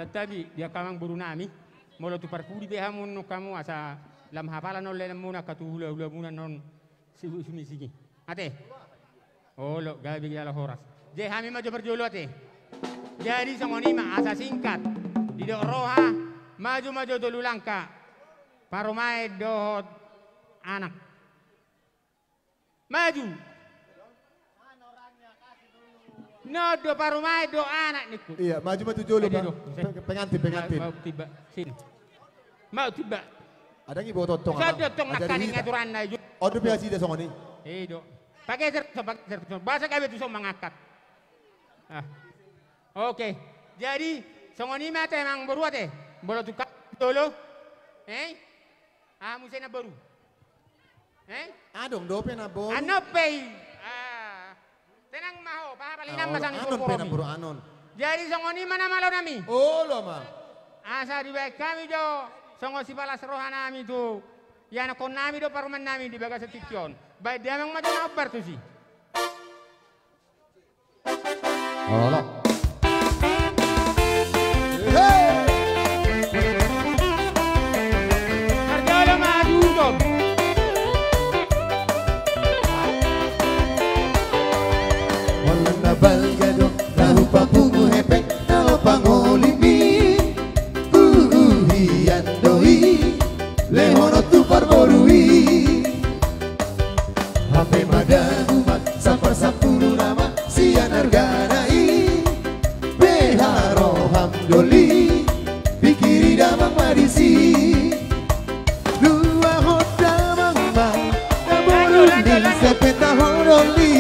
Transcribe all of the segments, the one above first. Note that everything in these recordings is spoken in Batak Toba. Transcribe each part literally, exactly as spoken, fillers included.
Santabi di angka amangboru nami, molo tu parpudi pe hamu annon hamu asa lam hapalan on lenganmuna angka tu hulahula muna annon si, si, si, si. Ate. Olo, gabe jala horas. Jadi hami ma jo parjolo ate. Jadi songon i ma asa singkat. Didok roha, maju ma jo tolu langka. Parumaen dohot anak. Maju. Nol do parumaen do anak ningku. Iya, maju ma tu jolo. Ede do. Pe-, pengantin, pengantin. Mau tiba. Sini. Mau tiba. Adong i boto tong. Sada tong nangkaning aturanna i. Odo biasa ida songon i. Ede do. Pageser, pageser. Bahasa gabe tu son mangangkat. Ah. Oke. Jadi songon i ma ate amangboru ate. Molo tu jolo. Eh? Ah, muse na boru. Eh? Adong dope na boru. Anon pe i. Ah. Tenang ma ho, pahapal inang ma sanggup anon pe na boru anon. Jadi songon i ma na malo nami. Olo ma. Asa dibaen hami jo songon sipalas roha nami tu ianakkon nami do parumaen nami di bagasan tingki on. Baen damang ma jo na ombar tusi. Olo. Parjolo ma tuson. Holan na balga do na hupapungu hepeng na pangoli mi. Huhuhian do i lehononku parboru i. Hape ma danguman sampursampurna ma sian argana i. Beha roham doli, pikiri damang ma disi. Luahon damang ma na boru ni, sai pe taho doli.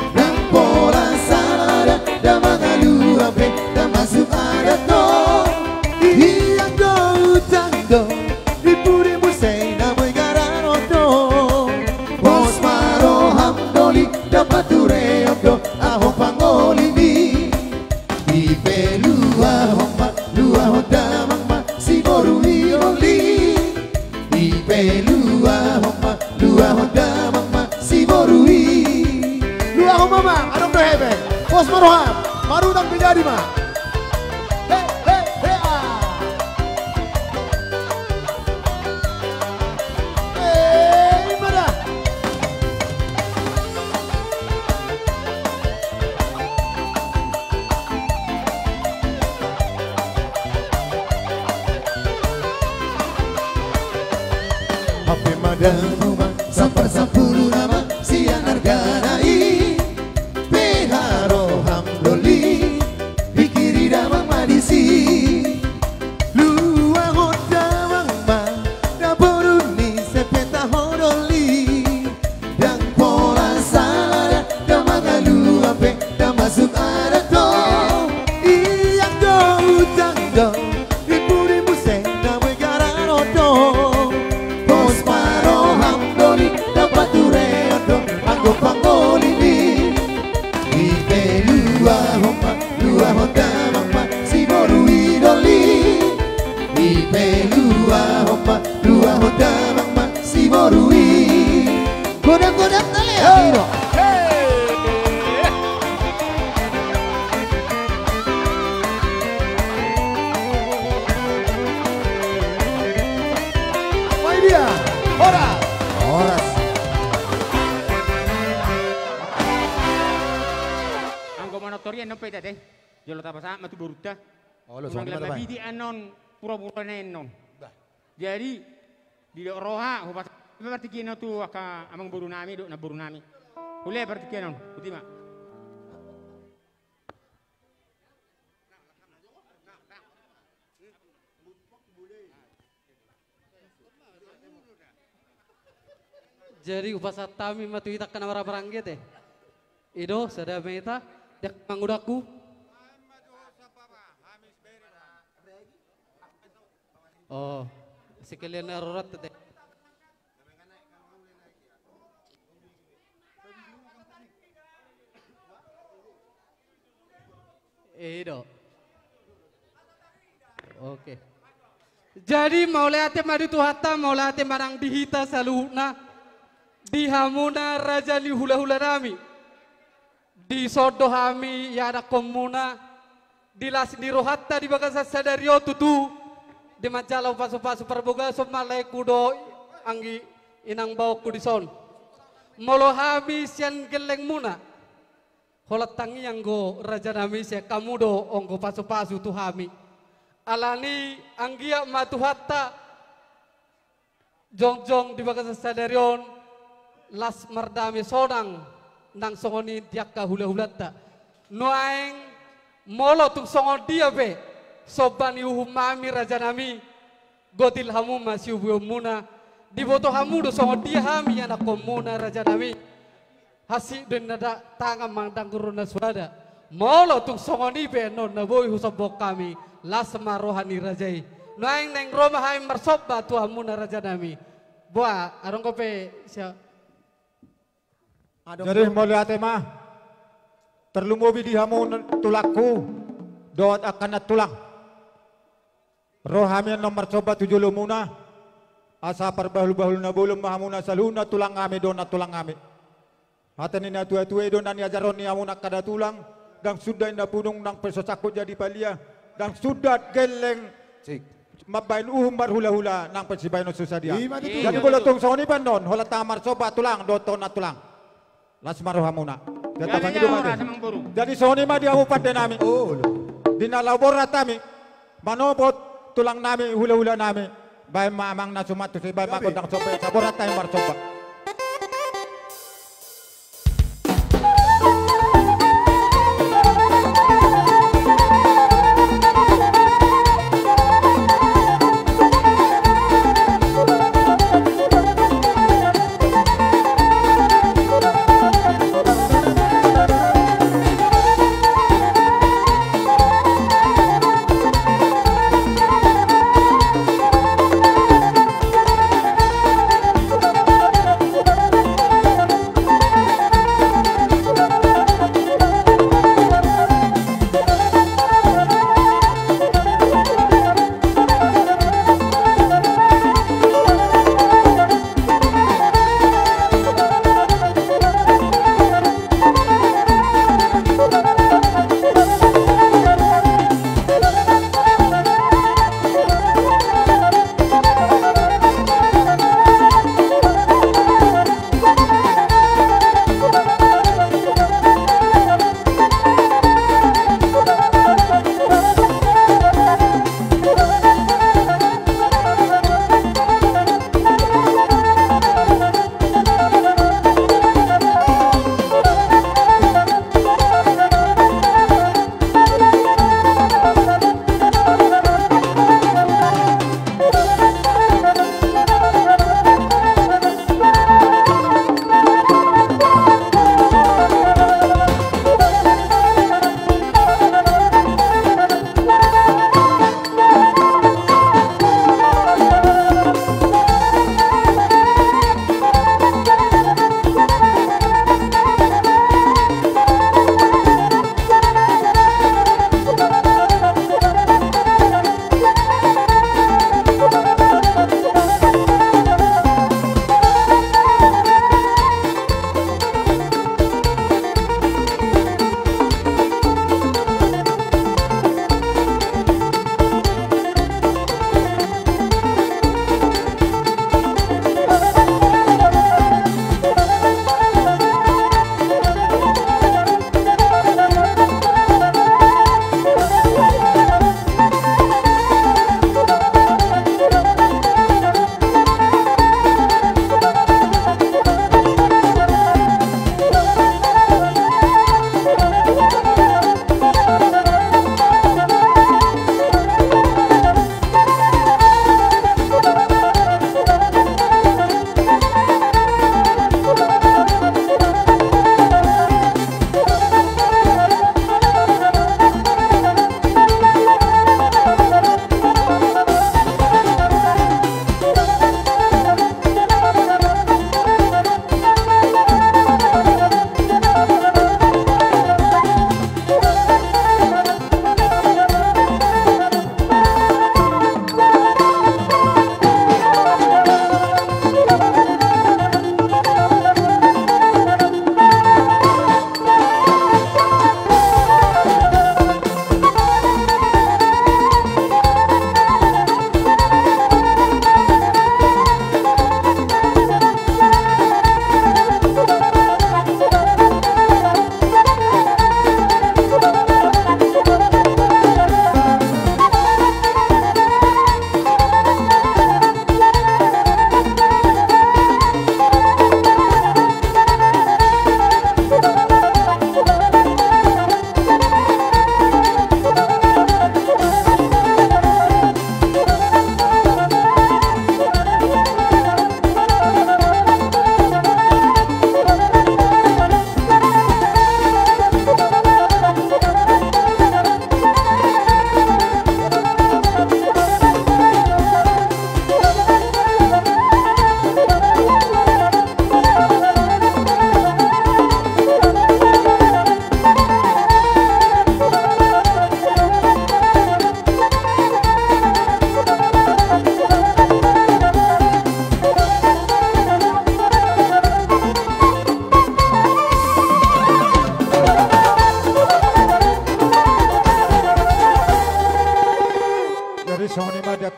Ndang pola sada damang, aluan pe ndang masuk adat do. Hian do, utang do, di pudi muse na boi garar on do. Pos ma roham doli, ndang patureon do ahu pangoli mi. I pe luahon ma, luahon damang ma si boru i doli. I pe luahon ma, luahon damang ma si boru i. Luahon ma, adong do hepeng. Pos ma roham, marutang pe jadi ma. He, he, he, ah. Eh, i ma da. Hape ma danguman sampursampurna ma sian argana i. Beha roham doli, pikiri damang ma disi. Luahon damang ma na boru ni, sai pe taho doli. Ndang pola sada damang, aluan pe ndang masuk adat do. Hian do, utang do, di pudi muse na boi garar on do. Pos ma roham doli, ndang patureon do ahu pangoli mi. I pe luahon ma, luahon damang ma si boru i doli. I pe luahon ma, luahon damang ma si boru i. Godang-godang na lean i do. Apa dia? Horas. Horas. Anggo manortor i annon pe ate. Jolo tapasahat ma tu borunta. Olo, unang songon i ma lam da, Bang. Pidi annon pura-pura na annon. Bah. Jadi didok roha, hupasahat partingkian on tu angka amangboru nami dohot namboru nami. Ule partingkian on, botima. Jadi hupasahat hami ma tu hita angka na marhaha maranggi ate. I do, sada ma hita, di angka mangudangku. Oh, sekalian na rorat ate. I do. Oke. Jadi mauliate ma di Tuhanta, mauliate ma nang di hita saluhutna, di hamuna raja ni hulahula nami. Dison do hami iadapkonmuna. Di las ni rohanta di bagasan sadari on tutu, di manjalo pasupasu parbagason ma laengku do anggi inang baokku dison. Molo hami sian gellengmuna, holan tangiang do rajanami, sian hamu do anggo pasupasu tu hami. Alani anggiat ma Tuhanta jongjong di bagasan sadari on, las mardame sonang nang songon i di angka hulahulanta. Nuaeng molo tung songon dia pe somba ni uhum hami rajanami, gotil hamu ma siubeonmuna, diboto hamu do songon dia hami ianakkonmuna rajanami. Hansit do inna tangan mandanggur na suada. Molo tung songon i pe annon na boi husombahon hami, las ma roha ni raja i. Nuaeng naeng ro ma hami marsomba tu hamuna rajanami. Boa, adong dope sia. Adong. Jadi mauliate ma. Tarlumobi di hamu tulangku dohot angka nantulang. Ro hami annon marsomba tu jolomuna, asa parbahulbahul na bolon ma hamuna saluhutna tulang hami dohot nantulang hami. Hata ni natuatua i do na niajarhon ni hamuna angka nantulang, ndang suda inna punung nang pe so sangkut jadi palia, ndang suda gelleng mambahen uhum marhulahula nang pe sibahenon so sadia. Ima tutu. Jadi molo tung songon i pe annon, holan tangan marsomba tulang dohot nantulang. Las ma rohamuna. Jadi songon i ma di hamu pandenami. Di na laho borhat hami manopot tulangnami, hulahulanami. Bahen ma amang na suman tusi, bahen ma gondang somba, asa borhat hami marsomba.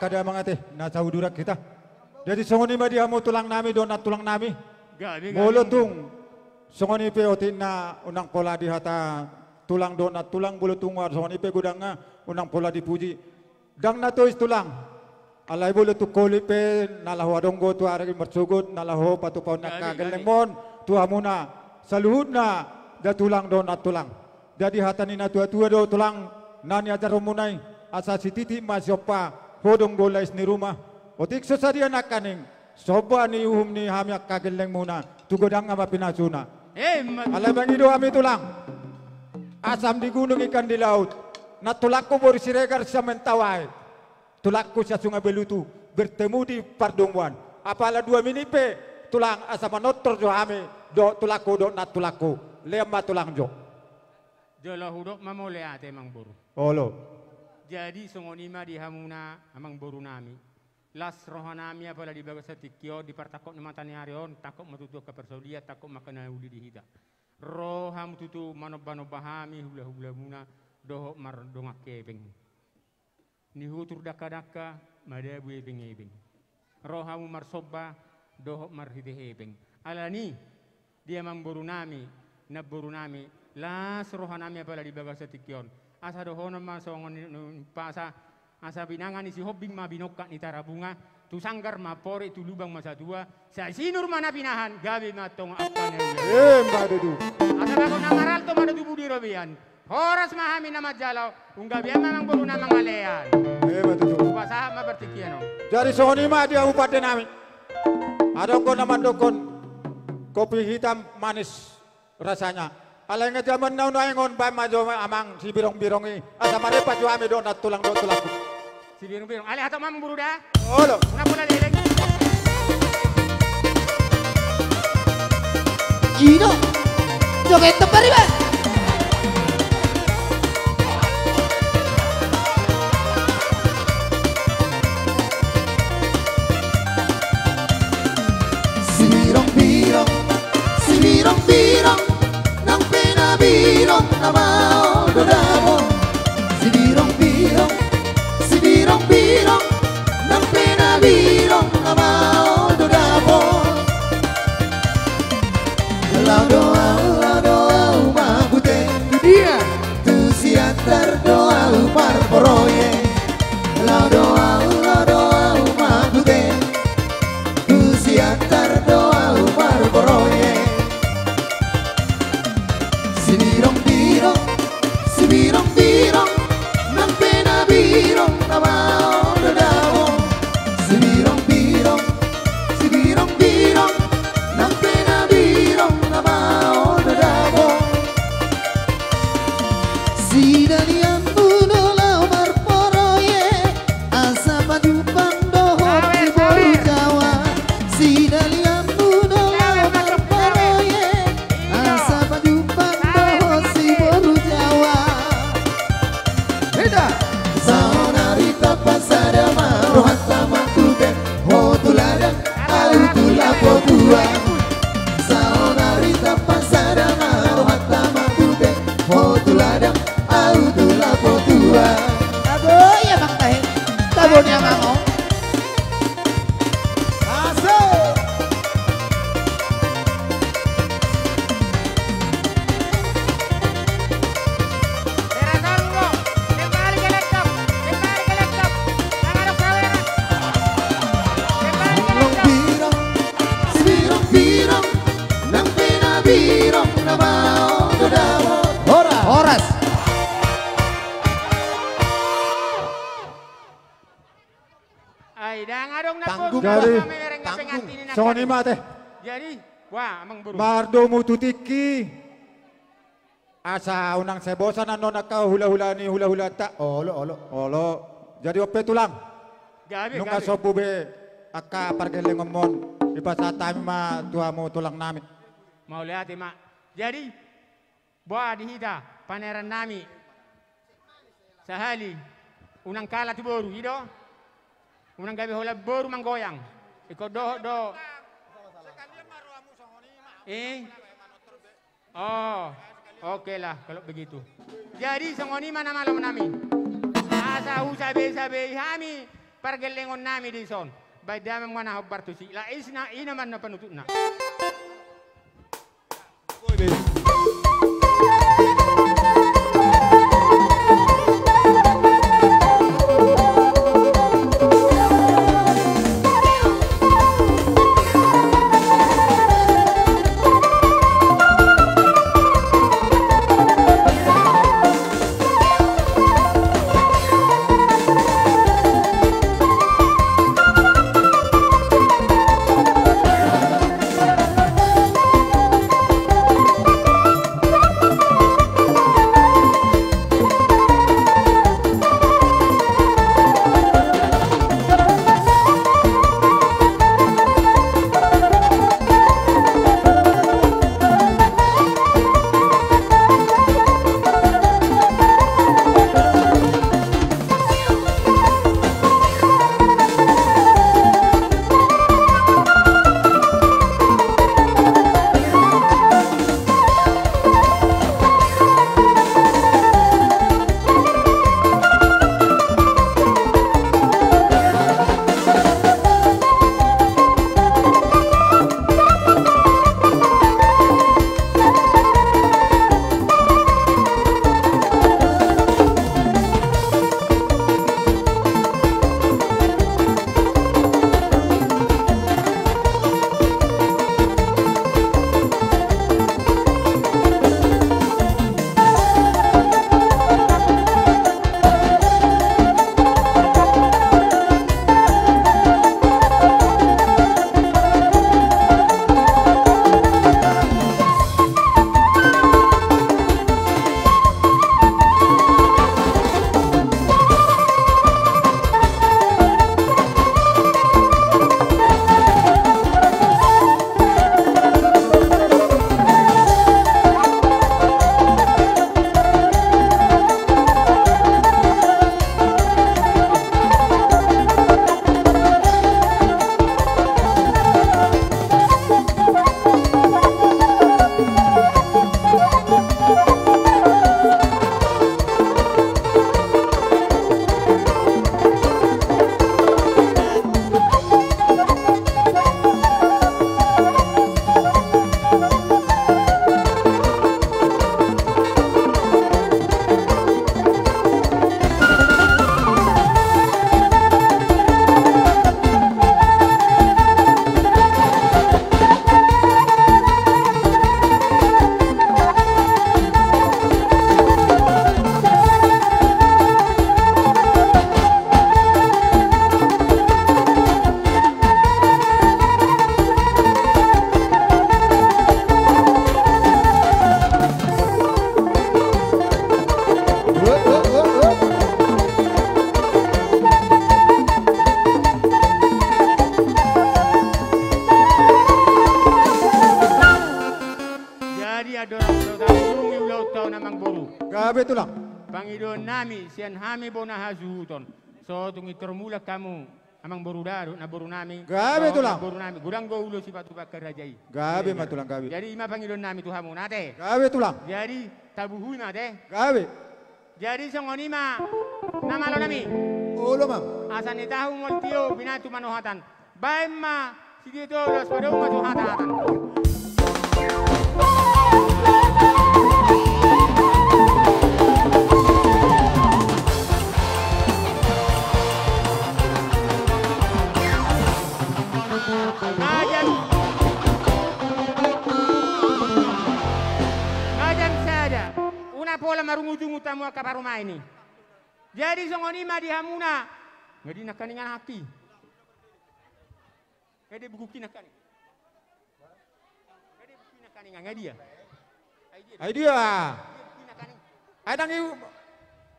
Kada mangate, na sahuduran hita. Jadi songon i ma di hamu tulang nami dohot nantulang nami. Gabe, gabe. Molo tung songon i pe otik na unang pola di hata tulang dohot nantulang, molo tung songon i pe godangna unang pola dipuji. Ndang na tois tulang. Alai molo tung holit pe na laho adong do tu ari marsogot, na laho patupahon angka gellengmon tu hamuna saluhutna, da tulang dohot nantulang. Jadi hata ni na tuatua do tulang na niajarhonmuna i, asa sititi ma siompa hodong do lais ni ruma. Otik so sadia nangkaning somba ni uhum ni hami angka gellengmuna, tu godangna ma pinasuna. Emma tutu. Alai mangido hami tulang, asam di gunung ikan di laut, nantulangku boru Siregar sian Mentawai, tulangku sian Sungai Belutu, bertemu di pardomuan. Apala dua minit pe tulang, asa manortor jo hami dohot tulangku dohot nantulangku. Lean ma tulang jo. Jolo hudok ma mauliate amangboru. Olo. Jadi songon i ma di hamuna amangboru nami. Las roha nami apala di bagasan tingki on, di partangkok ni mata ni ari on, tangkok ma tutu angka parsaulian, tangkok ma angka na uli di hita. Ro hamu tutu manombanomba hami hulahulamuna dohot mardongan hepeng. Nihutur dangkadangka, madabu ebengebeng. Ro hamu marsomba dohot marhite hepeng. Alani i, di amangboru nami, namboru nami, las roha nami apala di bagasan tingki on. Asa dohonon ma songon ni umpasa, asa binanga ni Sihombing ma binongkak ni Tarabunga, tu sanggar ma amporik, tu lubang ma satua, sai sinur ma na pinahan, gabe ma antong angka na uli. Emma tutu. Asa bagot na maralto ma na tubu di robean. Horas ma hami na manjalo, umgabean ma amangboru na mangalean. Emma tutu. Hupasahat ma partingkian on. Jadi songon i ma di hamu pande nami. Adong do na mandokkon kopi hitam manis rasanya. Alai nga jaman na nuaeng on, baen ma jo amang sibirong-birong i, asa marempat jo hami dohot nantulang dohot tulangku. Sibirong-birong. Alai hatop ma amangboru da. Olo. Unang pola leleng. I do. Joget topar iba. Sibirong-birong, sibirong-birong, nang pe na birong na maol do dabo. Sibirong-birong, sibirong-birong, nang pe na birong na maol do dabo. Laho do au, laho do au mambute. Dia. Tu Siantar do au marproyek. Laho do au, laho do au mambute. Tu Siantar do au marproyek. Sibirong-birong, sibirong-birong, nang pe na birong na maol do dabo. Sibirong-birong, sibirong-birong, nang pe na birong na maol do dabo. Sidalianmu do laho marproyek, asa pajumpang dohot si boru Jawa. Sidalianmu do laho marproyek, asa pajumpang dohot si boru Jawa. Beda. Saonari tampasada ma rohanta mambute, ho tu ladang, au tu lapo tua. Saonari tampasada ma rohanta mambute, ho tu ladang, au tu lapo tua. Tabo i amang tahe. Tabo ni amang on. Asik. Sibirong-birong, sibirong-birong, nang pe na birong na maol do dabo. Horas. Horas. Ai, ndang adong na boru. Jadi, tanggung. Songon i ma ate. Jadi, wah, amangboru. Mardomu tu tingki. Asa unang sai bosan annon angka hulahula ni hulahulanta. Olo, olo. Olo. Jadi on pe tulang. Gabe, gabe. Nunga sombu be angka pargellengonmon, dipasahat hami ma tu hamu tulang nami. Mauliate ma. Jadi, boha di hita, paneran nami. Sahali, unang kalah tu boru, i do? Unang gabe holan boru manggoyang. Ingkon dohot do. Eh? Oh, oke lah kalau begitu. Jadi songon i ma na malo nami. Asa husabesabei hami pargellengon nami dison. Baen damang ma na hombar tusi. Laos ina ma na panututna. Jadi andorang so taurungi ulaonta on, amangboru. Gabe, Tulang. Pangidoan nami sian hami bona hasuhuton. So tung i tarmulang hamu, amangboru, da dohot namboru nami. Gabe, Tulang. Namboru nami, godang do ulos i patupa raja i. Gabe ma, Tulang, gabe. Jadi i ma pangidoan nami tu hamu, ate. Gabe, Tulang. Jadi tabuhui ma, ate. Gabe. Jadi songon i ma, na malo nami. Olo, Amang. Asa na tahu molo tio binatu manohatan. Baen ma sitio tolu, laos padomu ma tu hatahatan. Nga jam, nga jam sada. Unang pola marungutungut hamu angka parumaen i. Jadi songon i ma di hamuna. Nga dia nangkaningan aki? Nga dia bugukki nangkaning? Nga dia bugukki nangkaning, nga dia? Ai dia? Ai dia? Dia bugukki nangkaning. Ai ndang i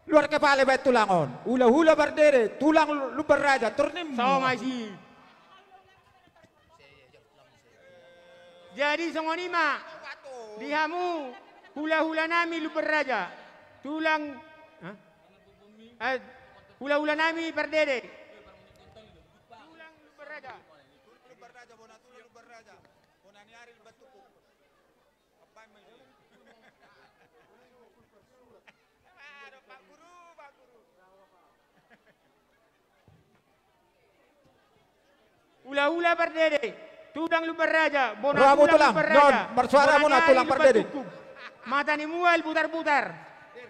luar kepala baen tulang on. Hulahula Pardede, tulang Lumban Raja, tornim. Sama si. Jadi songon i ma di hamu hulahula nami Lumban Raja, tulang, hah? Eh, hulahula nami Pardede, tulang Lumban Raja. Lumban Raja, bona tulang Lumban Raja. Bona ni ari Lumban Tuku. Aduh, Pak Guru, Pak Guru. Hulahula Pardede, tulang Lumban Raja, bona tulang Lumban Raja, bona ni ari Lumban Tungkup, mata ni mual Butarbutar,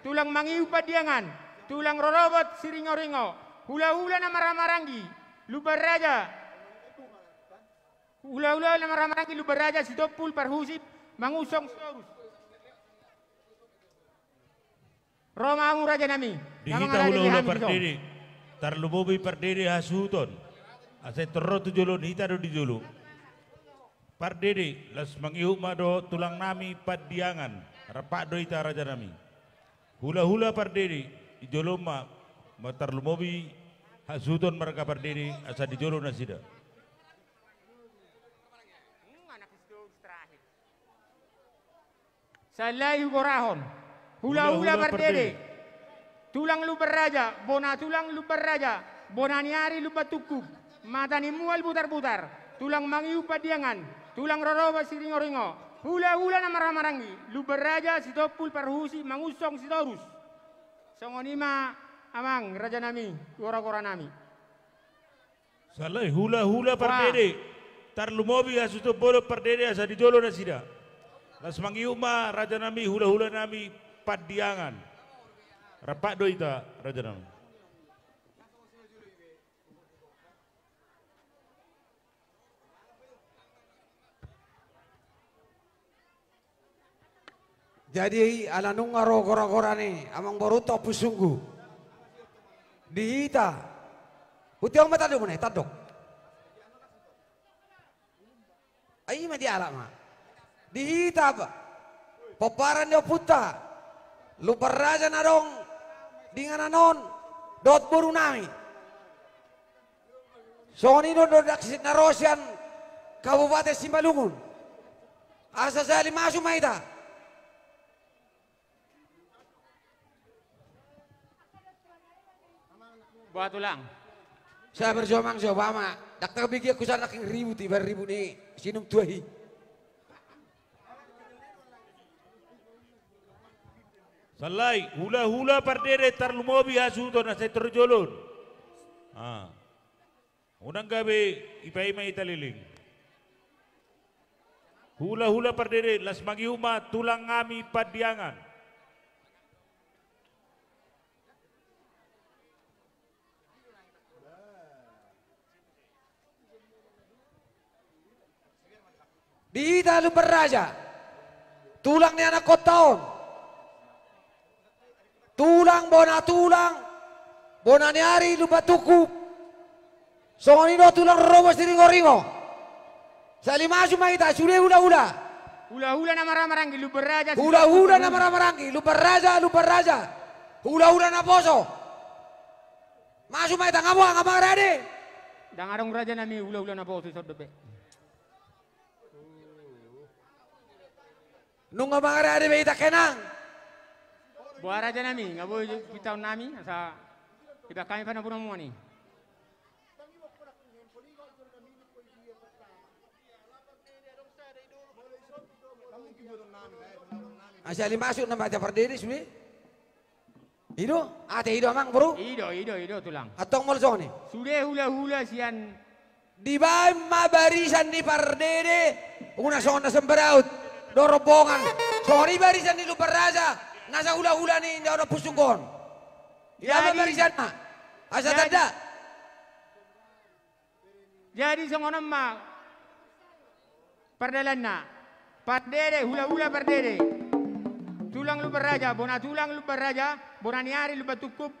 tulang mangihut Pandiangan, tulang rorobot Siringoringo, hulahula na marhahamaranggi Lumban Raja, hulahula na marhahamaranggi Lumban Raja Sitompul Parhusip Mangunsong Sitorus. Ro ma hamu rajanami. Di hita hulahula Pardede, tarlumobi Pardede hasuhuton, asa ro tu jolo on, hita do di jolo. Pardede, laos mangihut ma dohot tulangnami Pandiangan, rap do hita rajanami. Hulahula Pardede, di jolo on ma, ma tarlumobi hasuhuton marga Pardede, asa di jolo nasida. Sahali hugorahon. Hulahula Pardede, tulang Lumban Raja, bona tulang Lumban Raja, bona ni ari Lumban Tungkup, mata ni mual Butarbutar, tulang mangihut Pandiangan, tulang rorobot Siringoringo, hulahula na marhahamaranggi Lumban Raja Sitompul Parhusip Mangunsong Sitorus. Songon i ma amang rajanami, goragoranami. Sahali hulahula Pardede, tarlumobi hasuhuton bolon Pardede asa di jolo nasida. Laos mangihut ma rajanami hulahulanami Pandiangan. Rap do hita rajanami. Jadi ala nunga ro goragora ni amangborunta Ompusunggu di hita. Hutiang ma tandok muna, tandok. Ai ma dialap ma. Di hita pomparan ni ompunta Lumban Raja na adong di inganan on dohot borunami. Songon i do dangsit na ro sian Kabupaten Simalungun. Asa sahali masuk ma hita. Boha tulang. Sabar jo amang jo, boha ma. Ndang tabegean husada nangkin ribut i, baen ribut ni sinum tuak i. Sahali hulahula Pardede tarlumobi hasuhuton asa ro tu jolo on. Ah. Unang gabe dipaima hita leleng. Hulahula Pardede, laos mangihut ma tulang nami Pandiangan. Di hita Lumban Raja, tulang ni anakkonta on, tulang bona tulang, bona ni ari Lumban Tungkup, songon i do tulang rorobot Siringoringo. Sahali masuk ma hita, sude hulahula. Hulahula na marhahamaranggi Lumban Raja, hulahula na marhahamaranggi Lumban Raja, Lumban Raja. Hulahula naposo. Masuk ma hita, nga boha, nga mangarade. Ndang adong rajanami hulahula naposo, songon dope. Nunga mangarade be hita, Kenang. Boha rajanami, nga boi pitahonnami asa dibahen hami panampunamuna i. Asa sahali masuk nama Pardede sude. I do, ate i do amang boru? I do, i do, i do tulang. Antong molo songon i. Sude hulahula sian. Dibaen ma barisan ni Pardede, unang songon na sambaraut do rombongan. Songon i barisan ni Lumban Raja, nasa hulahula ni inda ona pusung on. Dibaen ma barisan na. Asa tanda. Jadi songon on ma pardalanna. Pardede, hulahula Pardede, tulang Lumban Raja, bona tulang Lumban Raja, bona ni ari Lumban Tungkup,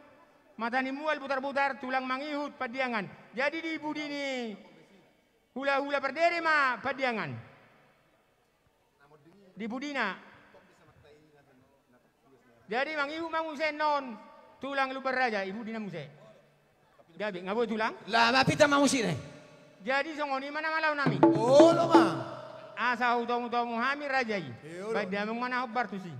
mata ni mual Butarbutar, tulang mangihut Pandiangan. Jadi di pudi ni hulahula Pardede ma Pandiangan. Di pudina. Jadi mangihut ma muse annon tulang Lumban Raja, di pudina muse. Gabe, nga boi tulang? Laho ma pita ma musik na i. Jadi songon i ma na malaonami. Olo ma. Asa hutomutomu hami raja i. Baen damang ma na hombar tusi.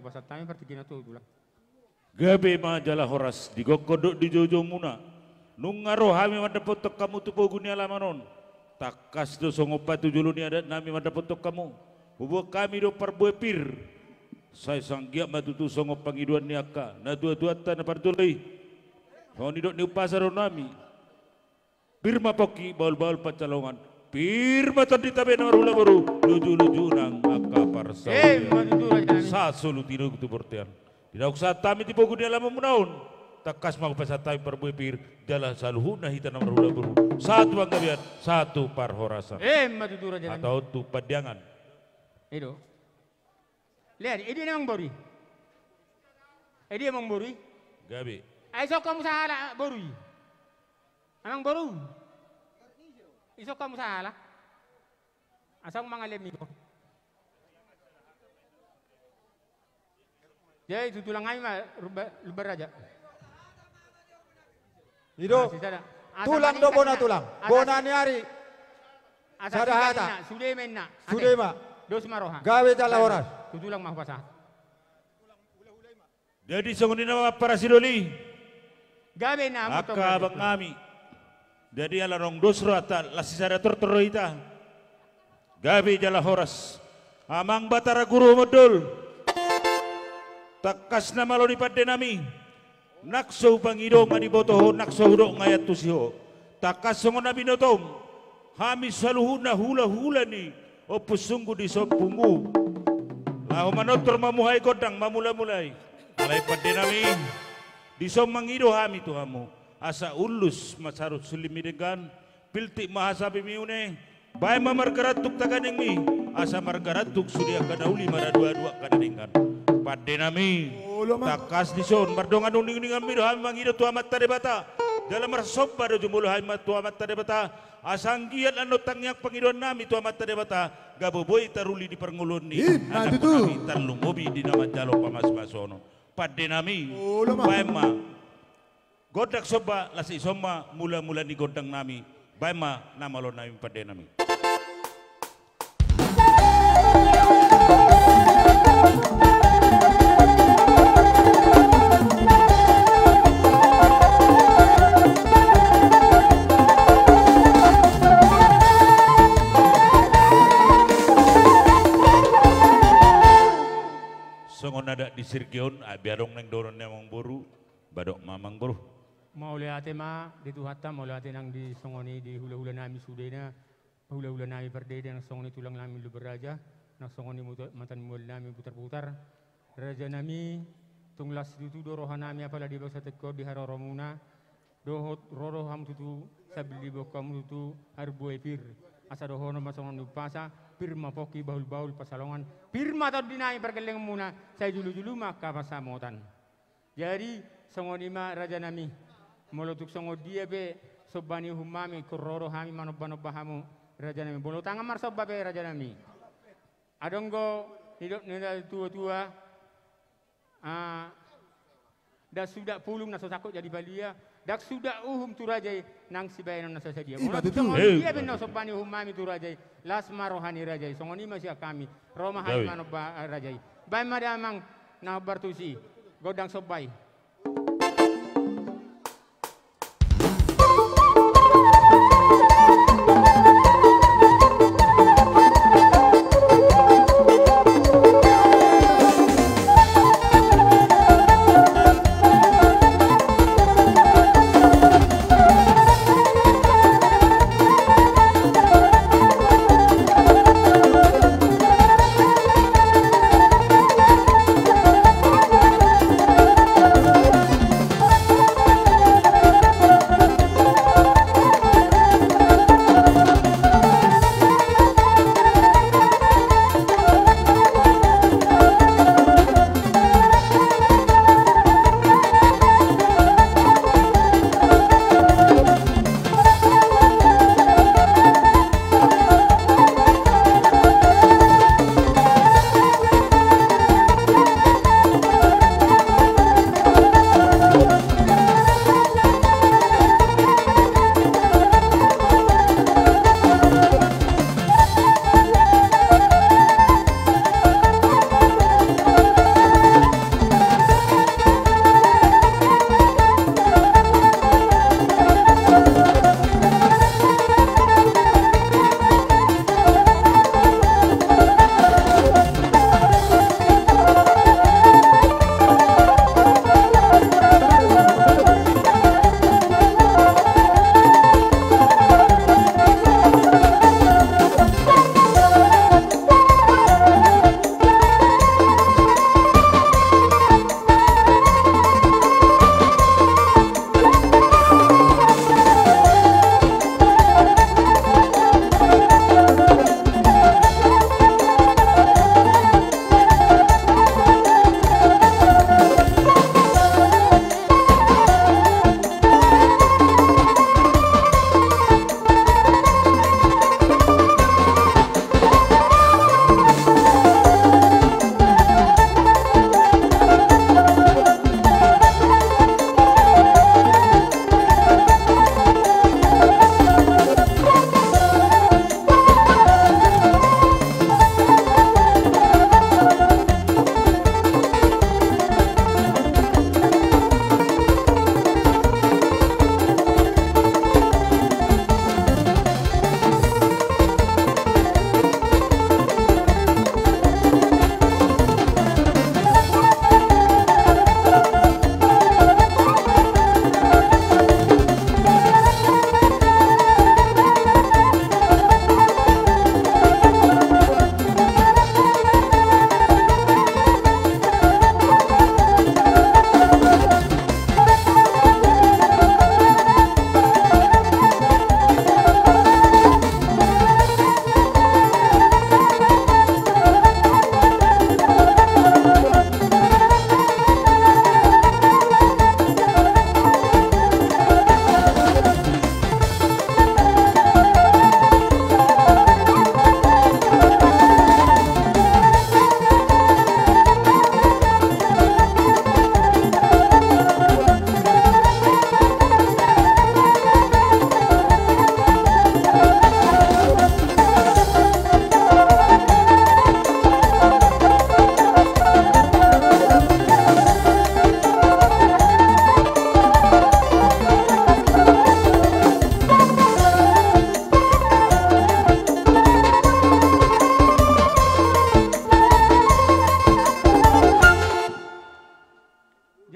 Pasahat hami partingkian on tu tulang. Gabe ma jala horas di gokhon dohot di joujoumuna. Nunga ro hami mandapothon hamu tu pogu ni alaman on. Tangkas do songon patujolo ni adat nami mandapothon hamu. Huboan hami do parbue pir. Sai so anggiat ma tutu songon pangidoan ni angka natuatuanta na parjolo i. Songon i dok ni umpasa do nami. Pir ma pongki, bahulbahul pansalongan. Pir ma tondi tabe na marhula boru, lujuluju nang angka parsaulian. Emma tutu, raja nami. Sahat solu tinadok tu bortean. Dinaung sahat hami di pogu ni alamanmuna on. Tangkas ma hupasahat hami parbue pir, jala saluhutna hita na marhula boru, sahat tu panggabean, sahat tu parhorasan. Emma tutu, raja nami. Hatahon tu Pandiangan. I do. Lea, i dia amangboru i? I dia amangboru i? Gabe. Ai songon hamu sahala boru i? Amangboru. I songon hamu sahala. Asa mangalemi ho. Jadi tu tulang hami ma Lumba-, Lumban Raja. I do. Tulang do bona tulang. Bona ni ari. Sada hata. Sude ma inna. Sude ma. Dos ma roha. Gabe jala horas. Tu tulang ma hupasahat. Jadi songon i nama parasidoli. Gabe nama angka abang nami. Jadi ala naung dos rohanta, las sisada tortor do hita. Gabe jala horas. Amang Batara Guru Mondol. Tangkas na malo ni pande nami. Nang so hupangido nga diboto ho, nang so hudok nga iantusi ho. Tangkas songon na binotom. Hami saluhutna hulahula ni Ompu Sunggu di son pungu. Laho manortor mamuhai gondang mamulamulai. Alai pande nami. Dison mangido hami tu hamu. Asa ullus ma sahat sullingmi denggan. Piltik ma hasapimi une, baen ma marga rantuk taganingmi, asa marga rantuk sude angka na uli maraduadu angka na denggan. Pande nami, tangkas dison, mardongan uninguninganmi do hami mangido tu Amanta Debata, jala marsomba do jumolo hami ma tu Amanta Debata, asa anggiat annon tangiang pangidoannami tu Amanta Debata, gabe boi taruli di parngoluon ni anakkonami, tarlumobi di na manjalo pamasumasuonon. Pande nami, baen ma. Gondang somba, las i somba, mulamula ni gondang nami, baen ma na malo nami pande nami. Songon adat di sirgi on, ai be adong naeng dohonon ni amangboru. Ba dok ma amangboru. Mauliate ma di Tuhanta, mauliate nang di songon i di hulahula nami sudena, hulahula nami pardede nang songon i tulang nami Lumban Raja, nang songon i muta-, matan mual nami putarputar. Raja nami, tung las situtu do roha nami apala di bagasan tingki on di haroromuna, dohot ro do hamu tutu sambil diboan hamu tutu parbue pir. Asa dohonon ma songon ni umpasa, pir ma pongki bahulbahul pansalongan, pir ma tondi nami pargellengonmuna, sai julujulu ma angka pansamotan. Jadi, songon i ma raja nami. Molo tung songon dia pe somba ni uhum nami, ingkon ro do hami manombanomba hamu raja nami. Molo tangan marsomba pe raja nami. Adong do nidok ni natuatua, ah, ndang suda pulung na so sangkot jadi palia, ndang suda uhum tu raja i nang sibahenon na so sadia. Molo tung songon dia pe na somba ni uhum nami tu raja i, las ma roha ni raja i. Songon i ma sian hami. Ro ma hami manomba, eh, raja i. Baen ma damang na hombar tusi. Gondang somba i.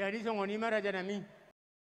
Jadi songon i ma raja nami.